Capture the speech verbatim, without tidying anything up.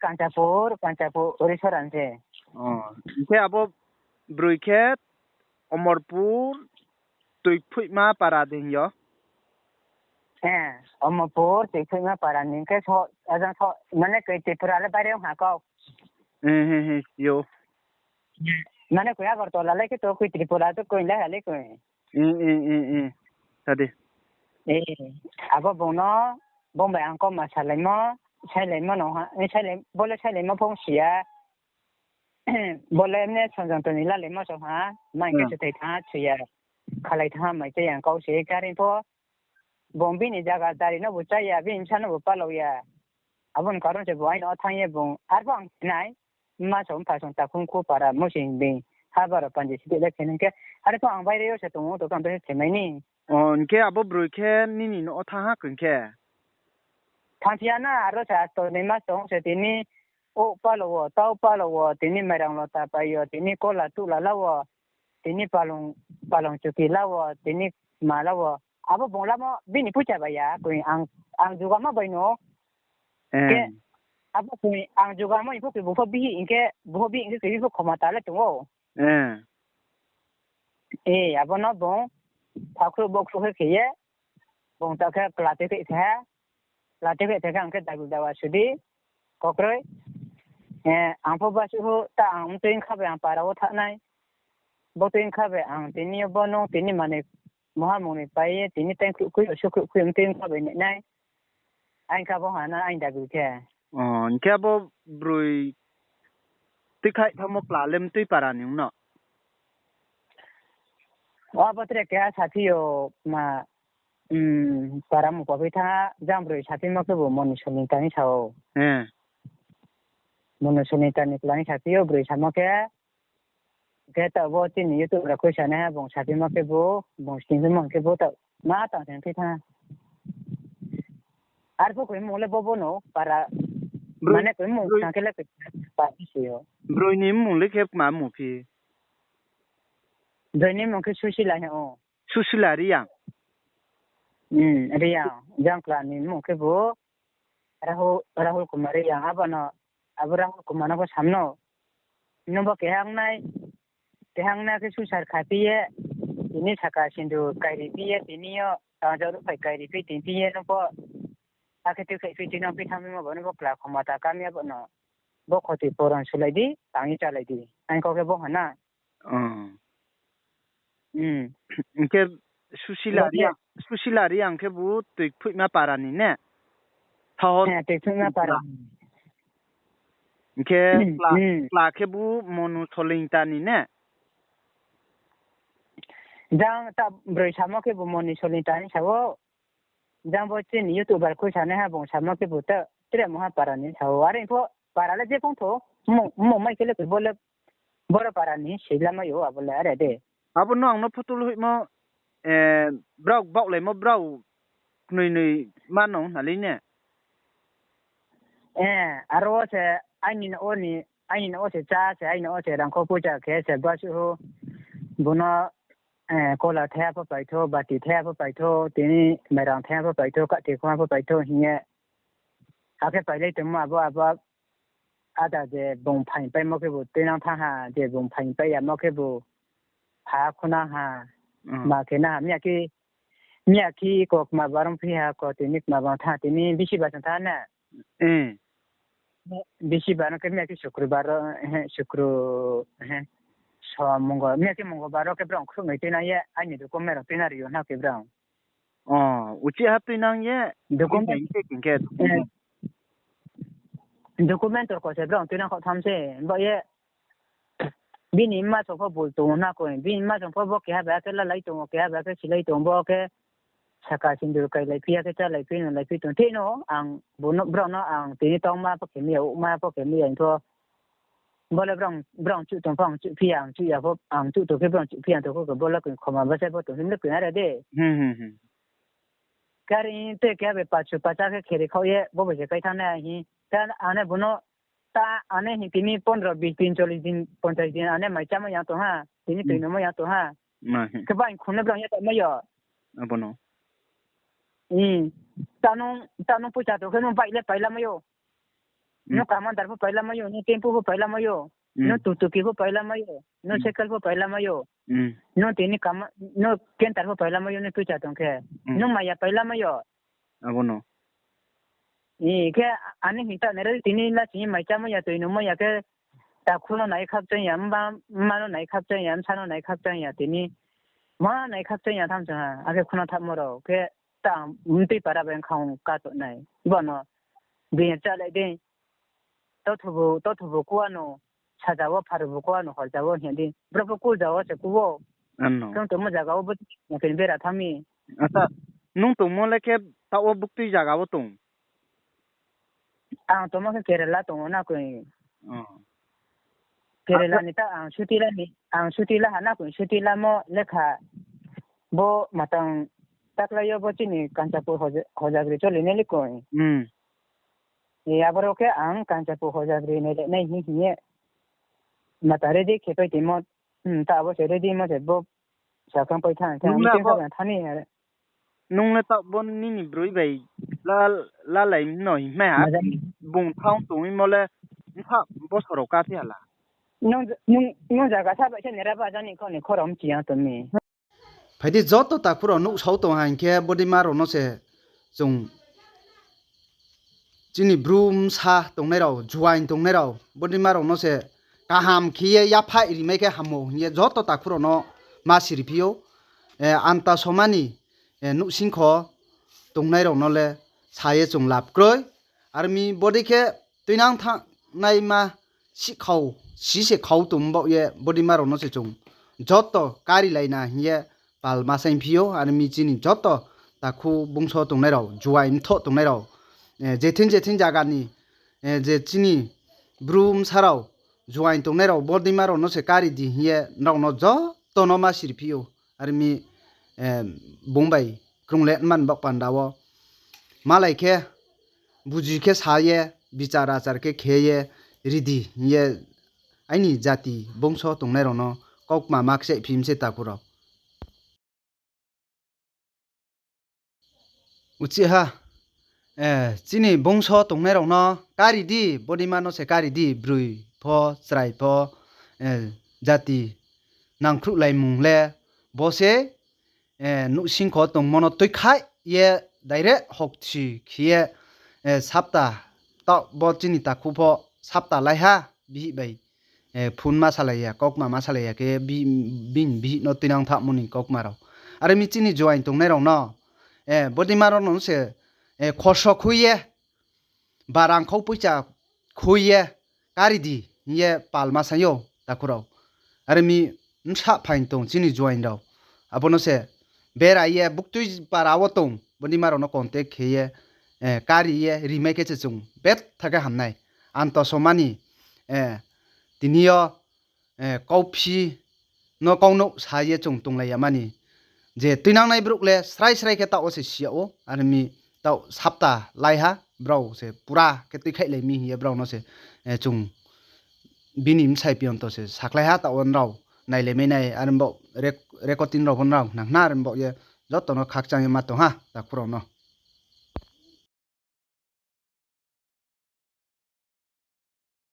Panchapur, Panchapur, Orisora se. Hing khe abo broi khe Omorpur, Toiphoihma para de hing yo? Omorpur, Toiphoihma para ni hing khe, ajang so, mane koi Tripura le baire ong ha kau. Yo. Mane koi Agartala le khe to koi Tripura to koi le ha le koi. Abo bung no, bung bai ang kauma salaimo, sailaimo no ha, bo le sailaimo pho si ya. Bo le mne songjang toni lalaimo song ha, mai khe se thai thanng ha, chu ya. Khalai thanng ha, mai cha yang kau se, khe are pho. Bung bini zaga dari no bu chá ya, bini bsa no bu palao ya. Abo ni karon se bu aino thanng ye bung, arphuh ang nai, mma song, mpha song, takhum khu para, mo sing bini, ha baro panji sidi le khe nung khe, are pho ang baire yo se tong ou, to kam to se themai ni. Hing khe abo broi khe nini no thanng ha koi khe? Thanngphi ya na, aro se asto ni ma song se tini, o palo wo, tau palo wo, tini mairang lota pai yo, tini kola tuhla la wo, tini palung, palung chuki la wo, tini ma la wo. Abo bung lamo bini poicha bai ya, koi ang, ang jugamo bai no. Khe, abo koi ang jugamo hing pho khe bung pho bihih hing khe, bung pho bihih hing khe khe bihih pho khomota le tong ou. E, abo no bung, thakhruh bokhruh khe khe ye, bung ta khe kla tui khe khe ha, kla tui khe khe ang khe dagu dawa sudi, kokroi. E, ang pho basuh hu ta ang mtui kha bai ang para wo thanng nai. Bo tui kha bai ang tini yo bo nung tini mani moha mung ni pai ye tini tengkhruh khui yo, sukhruh khui yo mtui kha bai nai nai. Aini kha bo ha na aini dabi khe. Hing khe abo broi tuikhaih thanngmo kla le mtui para ni ong no? O, abo tre keha saphi yo ma, para mung paphi thanng ha, jang broi saphimo khebu Moni Solingta ni sa ou. Moni Solingta ni kla ni saphi yo broi samo khe, khe taoh bo chini YouTube rao khuisa nai ha, bung saphimo khebu, bung stingphimo khebu taoh ma tang se phi thanng ha. Arphuh koi mung le bo bo no para, mane koi mung tang khe le koi pa si yo. Broi ni mmung le khe kma mmung phi? Broi ni mmung khe Susila hing ou. Susila Reang? Reang. Jang kla ni mmung khebu Rahul, Rahul Kumar Reang. Abo no, abo Rahul Kumar no pho sam no. Nung bo keha ong nai, keha ong nai khe susar khaphi ye, tini saka sindu kairi phi ye, tini yo tangja ruhphai kairi phi tini phi ye nung pho, akhe tuikhaih phi tini phi thanngmo bo no bo kla khomota kami abo no. Bo khoti poron sulai di, tang ye chálai di. Aini kau khe bo ha na. Hing khe Susila Reang khebu Toiphoihma para ni ne? Toiphoihma para. Hing khe kla khebu Moni Solingta ni ne? Jang ta broi samo khebu Moni Solingta ni sa ou. Jang bo chini YouTuber khuisa nai ha bung samo khebu ta tre mungha para ni sa ou. Are pho para le je phung tho, mmung mai khe le khe bo le boro para ni sei lamai ou abo le are de. Abo no ang no photo hoihmo, brao baohlaimo brao knoi noi ma no hna lei ne? Aro wo se aini no wo se chá se, aini no wo se rangkho poicha khe se basuh hu, bung no kola thaiha pho paitho, bati thaiha pho paitho, tini mairang thaiha pho paitho, kahthi khongha pho paitho hing ye. Akhe pailai tongmo abo, abo, ada je bung phaing paimo khebu tuinang thanng ha, je bung phaing pai yamo khebu ha khunang ha, ma khe na ha, miya khe, miya khe ko kma barong phi ha, ko tini kma bang thanng, tini bisi ba song thanng na. Bisi ba no khe miya khe sukru bar, sukru, so munggo, miya khe munggo bar wo khe brao khruh noi tuinang ye, aini document rao tuina ri yo hna khe brao. Uchih ha tuinang ye, document, document tor ko se brao tuinang khaoh tham se, bo ye, bini mma song pho bul tong ou hna koi, bini mma song pho bo keha bai khe lalai tong ou, keha bai khe silai tong ou, bo khe saka sindur kailai phi ya khe chálai phi, nunglai phi tong thei no, ang brao no ang tini tongma pho khe mi ya, ouhma pho khe mi ya, hing pho, bo le brao chuh tong pho ang chuh phi ya, ang chuh ya pho, ang chuh tong khe brao chuh phi ya tong khe, bo le koi khoma bsa pho tong him le koi are de. Khe are te keha bai pachu pacha khe kheri khaoh ye, bo bai se kai thanng nai hing. Khe ane bung no ta ane hing tini pondro, bis din, chollis din, ponchas din ane mai chámo yang tong ha, tini toi nomo yang tong ha. Khe bai khum le brao ya tongmai yo. Abo no. Ta nung poicha tong khe nung bike le pailamai ou. Hmm. Nung commander pho paila mai ou, nung tempo pho paila mai ou, hmm, nung tutuki pho paila mai ou, nung, hmm, cycle pho paila mai ou. Hmm. Nung tini kama, nung canter pho paila mai ou, nung poicha tong khe. Hmm. Nung maya paila mai ou. Abo no. I khe ani hing ta nai ro tini la chini mai chá mai ya, toi nung mai ya khe, takhu no nai khakchang ya, mma, mma no nai khakchang ya, bsa no nai khakchang ya, tini ma nai khakchang ya tham chang ha, akhe khuna thamo rao khe ta mtui para bai khang ka to nai. Bo no bini chálai dei. Tothobu, tothobu kuwa no, saja wo pharubu kuwa no, horja wo hing di. Bro pho kuja wo se kuwo. Ano. Tong tongmo zaga wo bo, na khe bera thami. Ata, nung tongmo le khe taoh wo buktui zaga wo tong? Ang tongmo khe Kerala tong ou na koi. Oh. Kerala ni ta ang suti la ni, ang suti la ha na koi, suti lamo lekha bo matang taklai yo bo chini Kanchanpur hoja-, hojagri choli nai le koi. Hmm. E, aboro khe ang Kanchanpur hojagri nai le nai hing hing ye. Mata ready khe pai timo, hmm, ta abo se ready mo se bo sakhang pai thang, thang, nung le abo thani are. Nung le taoh bo nini broi bai la, lalai no hing mai ha. Bung thang tongmo le, bsa bosor rao ka phi hala. Nung, nung, nung zaga sa bai se nera ba jani kho ni khorang mchi ya to mi. Phai di joto takhu rao nuhsao tong ha hing khe bodeima rao no se chung chini bru bsa tongnai rao, juaing tongnai rao, bodeima rao no se kaham khe ye yaphaih rimai khe hamo hing ye joto takhu rao no ma siri phi ou. E, anta somani, e, nuhsingkho tongnai rao no le sa ye chung lab kroi. Are mi bodei khe tuinang thanngnaima sihkhau, si se khau tong baoh ye bodeima rao no se chung joto kari lai na hing ye pal ma saing phi ou. Are mi chini joto takhu bungso tongnai rao, juaing mthoh tongnai rao, e, jething jething zaga ni, e, je chini bru bsa rao, juaing tongnai rao, bodeima rao no se kari di hing ye nrao no joto no ma siri phi ou. Are mi, e, bung bai krung le man baoh panda wo malai khe, buji khe sa ye, bichar achar khe khe ye, ri di hing ye aini jati bungso tongnai rao no kaukma ma kchaih phi mi se takhu rao. Uchih ha, e, chini bungso tongnai rao no kari di, bodeima no se kari di, broi pho, chrai pho, e, jati nangkhruhlaimung le bo se, e, nuhsingkho tongmo no tuikhaih ye direct hokchi khe ye, e, sapta, taoh bo chini takhu pho sapta lai ha, bihih bai, e, phone ma salai ya, kaukma ma salai ya khe bi-, bini bihih no tuinang thahmo ni kaukma rao. Are mi chini juaing tongnai rao no, e, bodeima rao no se, e, khoso khui ye, barang khau poicha khui ye, kari di hing ye pal ma saing ou takhu rao. Are mi bsa phaing tong chini juaing rao. Abo no se bera ye buktui para wo tong, bodeima rao no contact khe ye, e, kari ye rimai khe se chung betha khe ham nai. Anto somani, e, tini yo, e, kauphi no kaunouh sa ye chung tonglai ya mani. Je tuinangnai brouh le srai srai khe taoh wo se si yag ou, are mi taoh sapta lai ha, brao se pura khe tuikhaihlai mi hing ye brao no se, e, chung bini bsai piyonto se sakhlai ha, taoh wo nrao nailai mai nai, are baoh rec-, recording rao pho nrao nang khna, are baoh ye joto no khakchang ye ma tong ha takhu rao no.